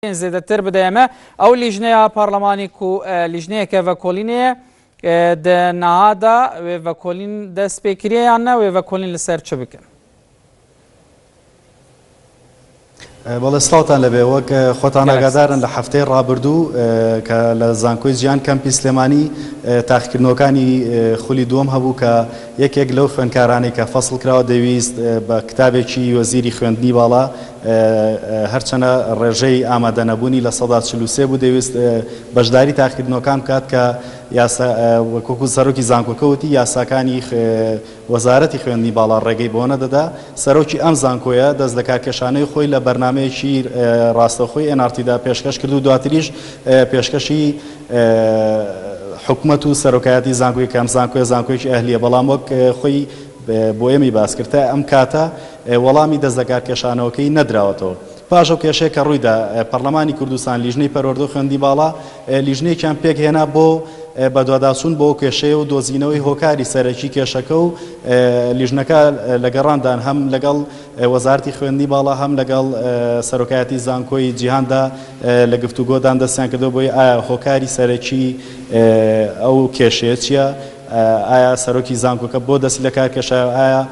Zêdetir bide me. Ew lîjneya parlemanî ku lîjneyeke vekolînê ye di niha de wê vekolîn dest pê kiriye yan ne wê vekolîn li ser çi bikin? Belê silavtan lê bê wek xwetan agahdar in li hefteyê rabirdu کە لە زانکۆی جیهان کەمپی سلێمانی تاقیکردنەوەکانی خولی دووەم هەبوو کە یەکێک لەو خوێندکارانەی کە فەسڵ کراوە دەیویست بە کتابێکی وەزیری خوێندنی باڵا هەرچەنە ڕێژەی ئامادەنەبوونی 43% بوو دەیویست بەشداری تاقیکردنەوەکان بکات کە یاسا وەکو سەرۆکی زانکۆکە وتی یاساکانی وەزارەتی خوێندنی باڵا ڕێگەی بۆ نەدەدا سەرۆکی ئەم زانکۆیە دەست لەکارکێشانەوەی خۆی لە بەرنامەیەکی ڕاستەوخۆی ئێن ئاڕ تیدا پێشکەش کرد و دواتریش پێشکەشی حکومەت و سەرۆکایەتی زانکۆی کە ئەم زانکۆیە زانکۆیەکی ئەهلیە بەڵام وەک خۆی بۆ ئێمەی باس کرد تا ئەم کاتە وەڵامی دەست لەکارکێشانەوەکەی نەدراوەتەوە. پاش ئەو کێشەیە کە ڕوویدا، پەرلەمانی کوردستان لیژنەی پەروەردە و خوێندنی باڵا لیژنەیەکیان پێکهێنا بۆ بەدواداچوون بۆ ئەو کێشەیە و دۆزینەوەی هۆکاری سەرەکی کێشەکە و لیژنەکە لە گەڕاندان هەم لەگەڵ وەزارەتی خوێندنی باڵا هەم لەگەڵ سەرۆکایەتی زانکۆی جیهاندا لە گفتوگۆدان دەستیان کردووە بۆی ئایا هۆکاری سەرەکی ئەو کێشەیە چییە؟ ئایا سەرۆکی زانکۆکە بۆ دەستی لەکار کێشایەوە؟ ئایا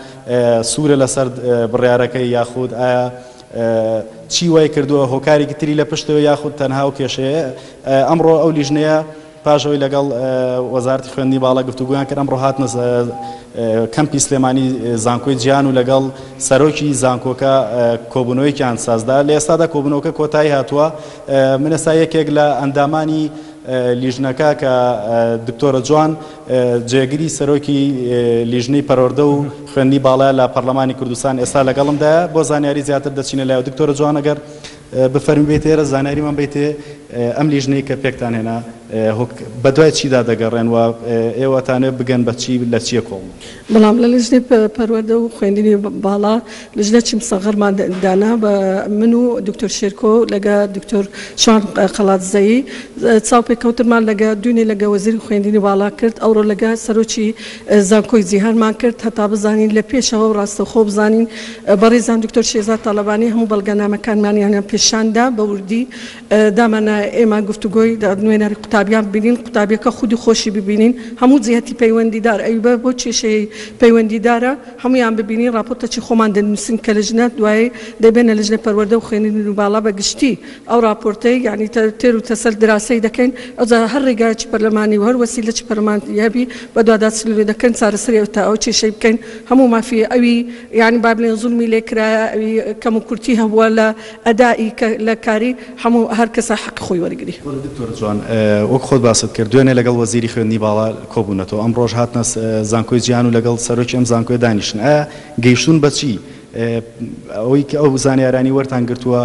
سوورە لەسەر بڕیارەکەی یاخود ئایا چی وای کردووە هۆکارێکی تری لە پشتەوە یاخود تەنها ئەو کێشەیە؟ ئەمڕۆ ئەو لیژنەیە پاش ئەوەی لەگەڵ وەزارەتی خوێندنی باڵا گفتوگۆیان کرد ئەمڕۆ هاتنە کەمپی سلێمانی زانکۆی جیهان و لەگەڵ سەرۆکی زانکۆکە کۆبوونەوەیەکیان سازدا لە ئێستادا کۆبوونەوەکە کۆتایی هاتووە من ئێستا یەکێک لە ئەندامانی لیژنەکە کە دکتۆرە جوان جێگری سەرۆکی لیژنەی پەروەردە و خوێندنی باڵایە لە پەرلەمانی کوردستان ئێستا لەگەڵمدایە بۆ زانیاری زیاتر دەچینە لای دکتۆرە جوان ئەگەر بفەرمی بێیتە ئێرە زانیاریمان بەیتێ ئەم لیژنەی کە پێکتان هێنا بەدوای چیدا دەگەڕێن و ئێوە ئەتانەوێت بگەن بە چی لە چییە کۆڵن؟ بەڵام لە لیژنەی پەروەردە و خوێندنی باڵا لجنەی مسەغەرمان دانا بە من و دکتۆر شێرکۆ لەگە دکتۆر شوان قەڵادزەیی چاوپێکەوتنمان لەگە دوینێ لەگە وەزیری خوێندنی باڵا کرد ئەوڕۆ لەگە سەرۆکی زانکۆی جیهانمان کرد هەتا بزانین لە پێشەوە و ڕاستەوخۆ بزانین بەڕێزان دکتۆر شێرزاد تاڵەبانی هەموو بەڵگەنامەکانمانیان پێشاندا بە وردی دامانە ئێمە گفتوگۆی نوێنەری قوتابیان ببینین، قوتابیەکە خودی خۆشی ببینین، هەموو جیهەتی پەیوەندیدار ئەوی بە بۆ کێشەیەی پەیوەندیدارە هەموویان ببینین، ڕاپۆرتەکی خۆمان دەنووسین کە لجنە دوایی دەیبەینە لجنەی پەروەردە و خوێندنی باڵا بە گشتی ئەو ڕاپۆرتەی یانی تێر و تەسەل دراسەی دەکەین ئەوجا هەر ڕێگایەکی پەرلەمانی و هەر وەسیلەکی پەرلەمانی هەبی بەدواداچوونی لێ دەکەین چارەسەری ئەو تا ئەو کێشەی بکەین هەموو مافی ئەوی یانی با بلێن زوڵمی لێ کرایە ئەوی کەم و کورتی هەبووە لە ئەدائی کە لە کاری هەموو هەر کەسە حەقی خۆی وەرگری. بەڵێ دکتۆر جوان وەک خۆت باست کرد دوێنێ لەگەڵ وەزیری خوێندنی باڵا کۆبوونەتەوە ئەمڕۆش هاتنە زانکۆی جیهان و لەگەڵ سەرۆکی ئەم زانکۆیە دانیشتن ئایا گەیشتوون بە چی؟ ئەوەی کە ئەو زانیارانەی وەرتان گرتووە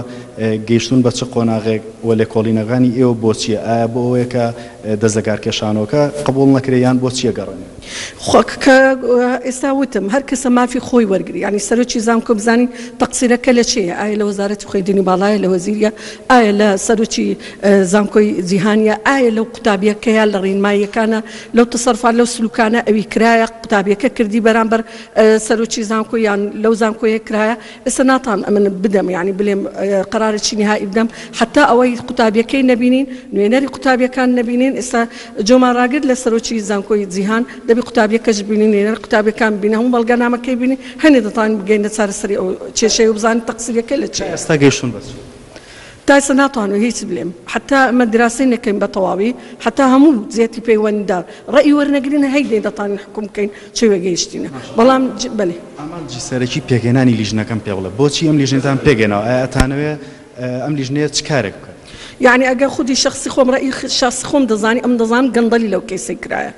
گەیشتوون بە چ قۆناغێک و لێکۆڵینەکانی ئێوە بۆ چییە؟ ئایا بۆ ئەوەیە کە دەستلەکارکێشانەوەکە قبوڵ نەکرێ یان بۆ چییە گەڕێنەوە؟ خۆ کە ئێستا وتم هەر کەسە مافی خۆی وەرگری یانی سەرۆکی زانکۆ بزانین تەقسیرەکە لە چێیە ئایا لە وەزارەتی خوێندنی باڵایە لە وەزیریە ئایا لە سەرۆکی زانکۆی جیهانیە ئایا لەو قوتابیەکەیە لە ڕینماییەکانە لەو تەسەرفات لەو سلوکانە ئەوی کرایە قوتابیەکە کردی بەرامبەر سەرۆکی زانکۆ یان لەو زانکۆیە کرایە ئێستا ناتان ئەمن بدەم یانی بلێم قەرارێکی نیهائی بدەم حەتا ئەوەی قوتابیەکەی نەبینین نوێنەری قوتابیەکان نەبینین ئێستا جۆمان ڕاگرت لە سەرۆکی زانکۆی جیهان دەبی قوتابیەکەش ببینین نوێنەری قوتابیەکان ببینین هەموو بەڵگەنامەکەی ببینین هەنێ دەتوانین بگەینە چارەسەری ئەو کێشەیە و بزانین تەقسیرەکە لە چییە. تا ئێستا گەیشتوون بە چی؟ تا ئێستا ناتوانم هیچ بلێم حەتا ئەمە دراسەی نەکەین بە تەواوی حەتا هەموو جیهەتی پەیوەندیدار ڕەئی وەرنەگرین هەی دەتوانین حوکم بکەین چوێ گەیشتینە بەڵام بەلێ. ئامانجی سەرەکی پێکهێنانی لیژنەکەم پێ بڵێ بۆچی ئەم لیژنەتان پێکهێناوە ئایا ئەتانەوێ ئەم لیژنەیە چ کارێک بکات؟ یەعنی ئەگەر خودی شەخسی خۆم ڕەئی شەخسی خۆم دەزانی ئەمن دەزانم گەندەڵی لەو کەیسەی کرایە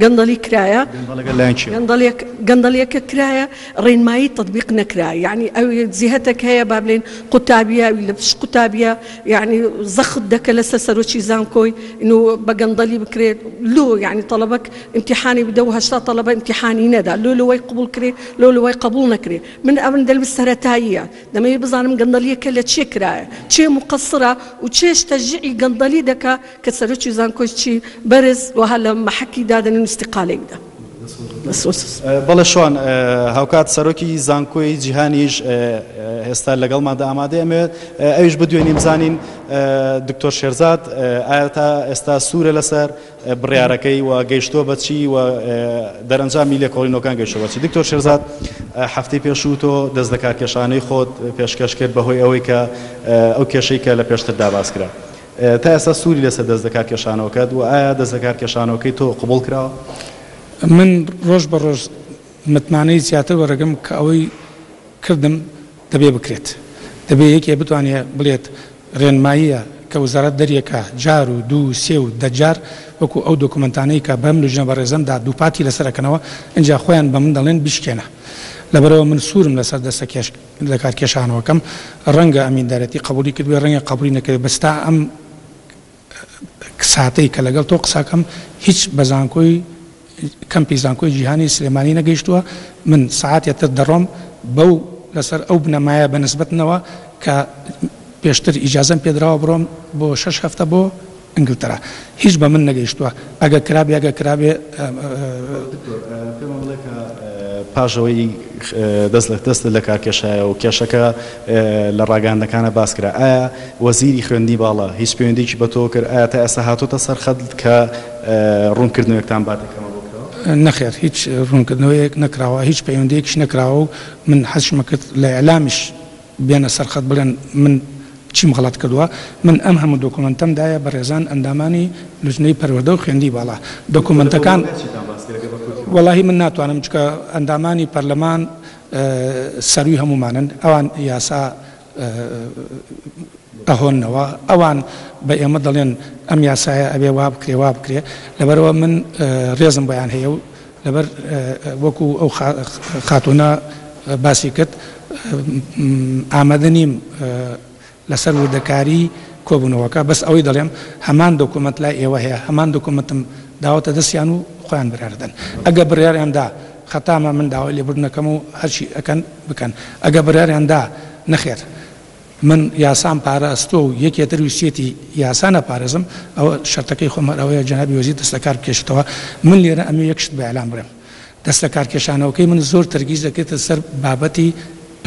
گەندەڵی کرایە گەندەڵەکە لایەن کێ بوو؟ گەندەڵیەک گەندەڵیەکە کرایە ڕێنمایی تەتبیق نەکرا یەعنی ئەو جیهەتەک هەیە با بلێین قوتابیە ئەوی لە پشت قوتابیە یەعنی زەخت دەکە لەسەر سەرۆکی زانکۆی نو بە گەندەڵی بکرێت لۆ یەعنی تەڵەبەک ئیمتیحانی بدە و 80 تەڵەبە ئیمتیحانی نەدا لۆ لەوەی قبوڵ کرێ لۆ لەوەی قبوڵ نەکرێ من ئەمن دەلم سەرەتاییە دەمەوێ بزانم گەندەڵیەکە لە چێ کرایە چێ موقەسرە و چێش تەشجیعی گەندەڵی دەکا کە سەرۆکی زانکۆی چی بەرز وەها لە مەحەکی دادەنێن و ئیستیقالەی بدە. بەڵێ شوان، هاوکات سەرۆکی زانکۆی جیهانیش ئێستا لەگەڵماندا ئامادەیە، ئەمەوێت ئەویش بدوێنین بزانین دکتۆر شێرزاد ئایا تا ئێستا سوورە لەسەر بڕیارەکەی و گەیشتووە بە چی و دەرەنجامی لێکۆڵینەوەکان گەیشتووە بە چی؟ دکتۆر شێرزاد هەفتەی پێشوو تۆ دەست لەکارکێشانەی خۆت پێشکەش کرد بەهۆی ئەوەی کە ئەو کێشەی کە لە پێشتردا باس کرا تا ئێستا سووری لەسەر دەست لەکارکێشانەوەکەت و ئایا دەست لەکارکێشانەوەکەی تۆ قبوڵ کراوە؟ من ڕۆژ بە ڕۆژ متمانەی زیاتر وەرەگرم کە ئەوەی کردم دەبێ بکرێت. دەبێ یەکێ بتوانێ بڵێت ڕێنماییە کە وزارەت دەریەکا جار و دوو و سێ و دە جار وەکو ئەو دۆکومێنتانەی کە بەم لوجنە بەڕێزەم دا دووپاتی لەسەر ئەکەنەوە ئینجا خۆیان بە من دەڵێن بیشکێنە. لەبەرئەوە من سوورم لەسەر دەستە کێش لەکارکێشانەوەکەم. ڕەنگە ئەمیندارێتی قەبووڵی کردبێ ڕەنگە قەبووڵی نەکردبێ بەس تا ئەم ساتەی کە لەگەڵ تۆ قسەکەم هیچ بە زانکۆی کەمپی زانکۆی جیهانی سلێمانی نەگەیشتووە، من سەعاتێ تر دەڕۆم بەو لەسەر ئەو بنەمایە بە نسبەتنەوە کە پێشتر ئیجازەم پێدراوە بڕۆم بۆ شەش هەفتە بۆ ئینگلتەرا هیچ بە من نەگەیشتووە ئەگەر کرابێ ئەگەر کرابێ. دکتۆر پێمان بڵێ کە پاش ئەوەی دەست لە دەستت لە کار کێشایەوە و کێشەکە لە ڕاگەیاندنەکانا باس کرا ئایا وەزیری خوێندنی باڵا هیچ پەیوەندیەکی بە تۆوە کرد ئایا تا ئێستا هاتۆتە سەر خەت کە ڕوونکردنەوەیەکتان باتێ کە ئەمە بۆ کراوە؟ نەخێر هیچ ڕوونکردنەوەیەک نەکراوە هیچ پەیوەندیەکیش نەکراوە و من حەزشمە کرد لە ئیعلامیش بێنە سەر خەت بڵێن من چیم غەڵەت کردووە من ئەم هەموو دۆکۆمێنتەم دایە بەڕێزان ئەندامانی لوجنەی پەروەردە و خوێندی باڵا دۆکۆمێنتەکان وەڵاهی من ناتوانم چونکە ئەندامانی پەرلەمان سەروی هەموومانن ئەوان یاسا ئەهۆننەوە ئەوان بە ئێمە دەڵێن ئەم یاسایە ئەبێ وا بکرێ وا بکرێ لەبەرئەوە من ڕێزم بۆیان هەیە و لەبەر وەکو ئەو خاتوونە باسی کرد ئامادە نیم لەسەر وردەکاری کۆبوونەوەکە بەس ئەوەی دەڵێم هەمان دۆکۆمێنت لای ئێوە هەیە هەمان دۆکۆمێنتم داوەتە دەستیان و خۆیان بڕیار دەن ئەگەر بڕیاریان دا خەتامە من داوای لێبوردن ئەکەم و هەرچی ئەکەن بکەن ئەگەر بڕیاریان دا نەخێر من یاسام پاراستوە و یەکێ تر ویستیەتی یاسا نەپارێزم ئەوە شەرتەکەی خۆم هەر ئەوەیە جەنابی وەزیر دەست لەکار بکێشێتەوە من لێرە ئەمەوێ یەک شت بە ئیعلام بڵێم دەست لەکارکێشانەوەکەی من زۆر تەرکیز دەکرێتە سەر بابەتی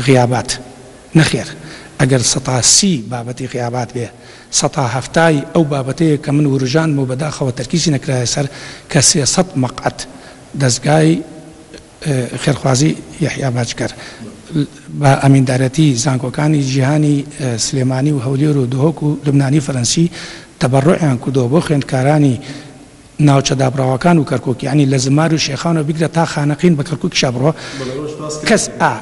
غیابات نەخێر ئەگەر سەتا سی بابەتی غیابات بێ سەتا هەفتای ئەو بابەتەیە کە من وروژاندم و بەداخەوە تەرکیزی نەکرایە سەر کە 300 مەقعەد دەزگای خێرخوازی یەحیا باجکەر بە ئەمیندارەتی زانکۆکانی جیهانی سلێمانی و هەولێر و دهۆک و لوبنانی فەرەنسی تەبەڕوعیان کردووە بۆ خوێندکارانی ناوچە دابڕاوەکان و کەرکوک یانی لە زمار و شێخانەوە بیگرە تا خانەقین بە کەرکوکیشا بڕۆ کەس ئا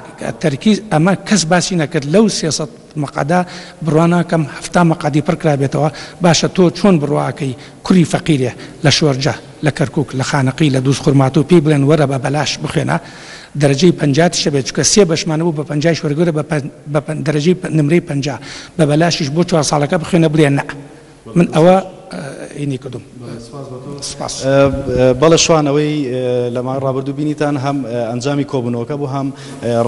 تەرکیز ئەمە کەس باسی نەکرد لەو 300 مەقعەدە بڕوا ناکەم 70 مەقعەدی پڕ کرابێتەوە باشە تۆ چۆن بڕوا ئەکەی کوڕی فەقیرێ لە شۆرجە لە کەرکوک لە خانەقی لە دوزخورماتوو پێی بڵێن وەرە بە بەلاش بخوێنە دەرەجەی پەنجاتیش ئەبێت چونکە سێ بەشمان هەبوو بە پەنجایش وەرگرە بە دەرەجەی نمرەی 50 بە بەلاشیش بۆ چوار ساڵەکە بخوێنە بڵێ نە من ئەوە ئینی کردوم سپاس. بەڵێ شوان ئەوەی لە ماوەی ڕابردوو بینیتان هەم ئەنجامی کۆبوونەوەکە بوو هەم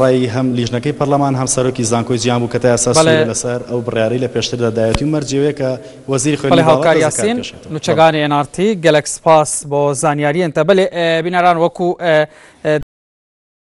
ڕای هەم لیژنەکەی پەرلەمان هەم سەرۆکی زانکۆی جیهان بوو کە تا ئێستا سوورە لەسەر ئەو بڕیارەی لە پێشتردا دایەتی و مەرجی ئەوەیە کە وەزیری بەڵێ خوێندنی باڵا هاوکار دەست لەکار یاسین بکێشێتەوە. بەڵێ. نوچەگانی ئێن ئاڕ تی گەلەک سپاس بۆ زانیاریەن تە بەلێ بینەران وەکو.